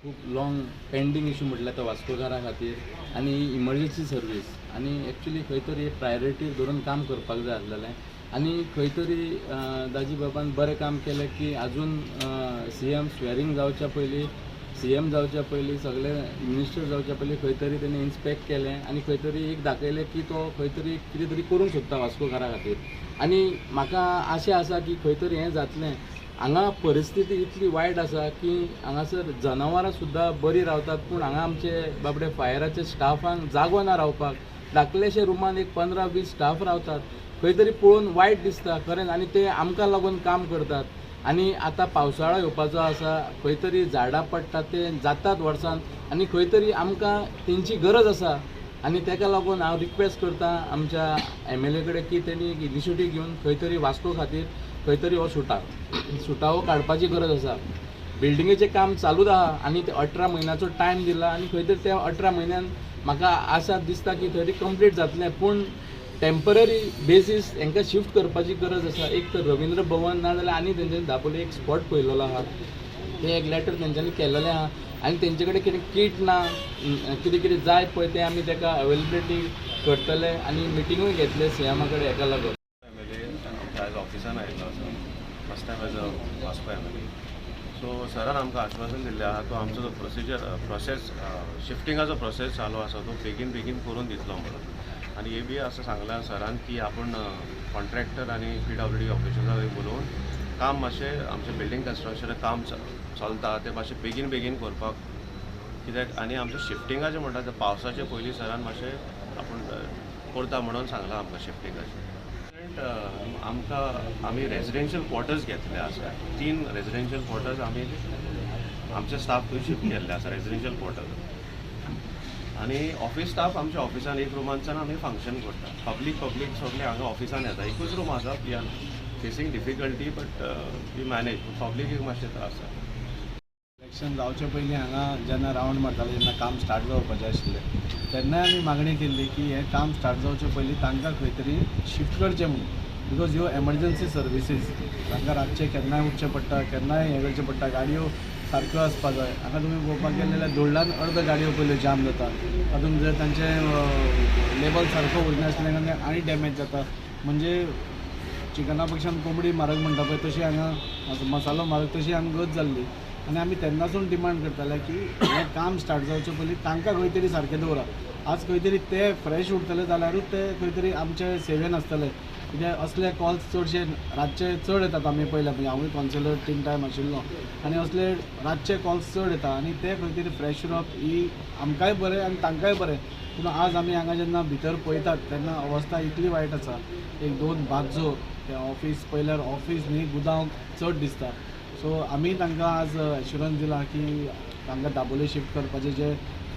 खूब long pending issue म्हटल्यार तो वास्कोकारां खातीर आनी इमर्जन्सी सर्वीस आनी एक्चुली खंय तरी प्रायोरिटी धरून काम करपाक जाय आसलेलें आनी खंय तरी दाजी बाबान बरें काम केलें की आजून सीएम स्वेरिंग जावच्या पयलीं, सीएम जावच्या पयलीं, सगळे मिनिस्टर जावच्या पयलीं खंय तरी तेणी इन्स्पेक्ट केलें आनी खंय तरी एक दाखयलें की तो खंय तरी कितें तरी करूंक सोदता वास्कोकारां खातीर. आनी म्हाका आशा आसा की खंय तरी हें जातलें. हांगा परिस्थिती इतली वायट आसा की हांगासर जनावरां सुद्दां बरीं रावतात, पूण हांगा आमचे बाबडे फायराचे स्टाफांक जागो ना रावपाक. धाकलेशे रुमान एक 15-20 स्टाफ रावतात. खंय तरी पळोवन वायट दिसता खरेंच. आनी ते आमकां लागून काम करतात. आनी आतां पावसाळो येवपाचो आसा, खंय तरी झाडां पडटात ते जातात वर्सान आनी खंय तरी आमकां तेंची गरज आसा. आनी तेका लागून हांव रिक्वेस्ट करता आमच्या एमएलए कडेन की तेणी एक इनिशिएटीव घेवन खंय तरी वास्को खातीर खंय तरी हो सुटावो काडपाची गरज आसा. बिल्डिंगेचें काम चालूच आहा आनी ते 18 म्हयन्याचो टायम दिला आनी खंय तरी त्या 18 म्हयन्यान म्हाका आसा दिसता की थंय कंप्लीट जातलें, पूण टेम्पररी बेसीस हांकां शिफ्ट करपाची गरज आसा. एक तर रवींद्र भवन ना जाल्यार आनी तेंच्यांनी दाबोली एक स्पॉट पळयलेलो आहा, तें एक लेटर तेंच्यांनी केलेलें आहा आनी तेंचे कडेन कितें कीट ना, कितें कितें जाय पळय तें आमी तेका अवेलेबिलिटी करतले आनी मिटिंगूय घेतले सीएमा कडेन हेका लागून. एमएलए आमच्या आयज ऑफिसान आयिल्लो आसा, first time as a Vasco MLA. So सरान आमकां आश्वासन दिल्लें आहा, तो आमचो जो प्रोसिजर प्रोसेस शिफ्टिंगाचो प्रोसेस चालू आसा तो बेगीन बेगीन करून दितलो म्हणून. आनी हे बी असं सांगलां सरान की आपूण कॉन्ट्रॅक्टर आनी पीडब्ल्यूडी ऑफिशलाक उलोवन काम मातशें आमचें बिल्डींग कन्स्ट्रक्शन काम चलता तें मातशें बेगीन बेगीन करपाक कित्याक. आनी आमचें शिफ्टिंगाचें म्हणटा तें पावसाचे पयलीं सरान मातशें आपूण करता म्हणून सांगलां आमकां शिफ्टिंगाचें. आमकां आमी रेजिडेन्शियल क्वॉर्टर्स घेतले आसा, 3 रेजिडेन्शियल क्वॉर्टर्स आमी आमचे स्टाफ थंय शिफ्ट केल्ले आसा रेजिडेन्शियल क्वॉर्टर्स. आनी ऑफिस स्टाफ आमच्या ऑफिसान एक रुमांतल्यान आमी फंक्शन करता. पब्लीक सगळे हांगा ऑफिसान येता, एकूच रूम आसा. We are facing difficulty but we manage. पब्लिकेक मातशें त्रास जाता. इलेक्शन जावचे पयलीं हांगा जेन्ना रावंड मारताले, जेन्ना काम स्टार्ट जावपाचें आशिल्लें तेन्नाय आमी मागणी केल्ली की हें काम स्टार्ट जावचे पयलीं तांकां खंय तरी शिफ्ट करचें म्हणून. Because ह्यो एमर्जन्सी सर्विसीस, तांकां रातचें केन्नाय उठचें पडटा, केन्नाय हें करचें पडटा, गाडयो सारक्यो आसपा जाय. हांगा तुमी पळोवपाक गेले जाल्यार धोल्डान अर्द गाडयो पयल्यो जाम जाता, तातूंत जर तांचें लेबल सारको उरनासलें जाल्यार आनी डॅमेज जाता. म्हणजे चिकना पेक्षान कोंबडी म्हारग म्हणटा पळय तशी हांगा मसालो म्हारग तशी हांगा गत जाल्ली. आनी आमी तेन्नासून डिमांड करताले की हें काम स्टार्ट जावचे पयलीं तांकां खंय तरी सारकें दवरा. आज खंय तरी ते फ्रेश उरतले जाल्यारूच ते खंय तरी आमचे सेवेन आसतले. कित्याक असले कॉल्स चडशे रातचे चड येतात. आमी पळयल्या, म्हणजे हांवूय कॉन्सुलर 3 टायम आशिल्लो आनी असले रातचे कॉल्स चड येता आनी ते खंय तरी फ्रेश उरप ही आमकांय बरें आनी तांकांय बरें. पूण आज आमी हांगा जेन्ना भितर पळयतात तेन्ना अवस्था इतली वायट आसा. एक 2 बाजो ते ऑफिस पळयल्यार ऑफिस न्ही गुदांव चड दिसता. सो आमी तांकां आज एश्युरन्स दिला की तांकां दाबोली शिफ्ट करपाचें जे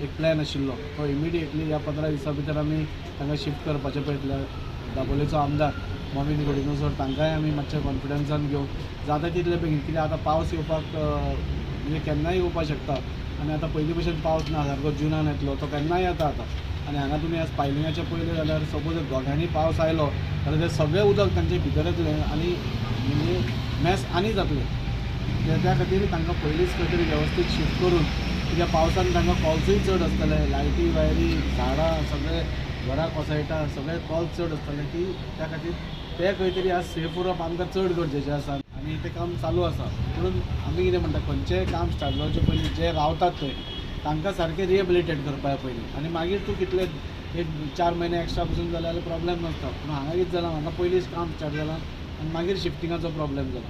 एक प्लॅन आशिल्लो तो इमिडिएटली ह्या 15 दिसां भितर आमी तांकां शिफ्ट करपाचें पळयतले. दाबोलेचो आमदार मॉविन गुदिन्हो सर तांकांय आमी मातशें कॉन्फिडन्सान घेवन जाता तितले बेगीन, कित्याक आतां पावस येवपाक म्हणजे केन्नाय येवपाक शकता आनी आतां पयलीं भशेन पावस ना सारको जुनान येतलो तो केन्नाय येता आतां. आनी हांगा तुमी आज पायलिंगाचें पळयलें जाल्यार सपोज घोग्यांनी पावस आयलो जाल्यार तें सगळें उदक तांचे भितर येतलें आनी म्हणजे मॅस आनी जातलें. त्या खातीर तांकां पयलींच खंय तरी वेवस्थीत शिफ्ट करून, कित्याक पावसान तांकां कॉल्सूय चड आसतले, लायटी वायरी झाडां सगळे घरां कोसळटा, सगळे कॉल्स चड आसतले की त्या खातीर ते खंय तरी आज सेफ उरप आमकां चड गरजेचें आसा आनी तें काम चालू आसा. म्हणून आमी कितें म्हणटा, खंयचेंय काम स्टार्ट जावचे पयलीं जे रावतात थंय तांकां सारकें रिहेबिलिटेट करपाक पयलीं आनी मागीर तूं कितले एक 4 म्हयने एक्स्ट्रा पसून जाल्यार प्रॉब्लेम नासता. पूण हांगा कितें जालां, हांगा पयलींच काम स्टार्ट जालां आनी मागीर शिफ्टिंगाचो प्रॉब्लेम जाला.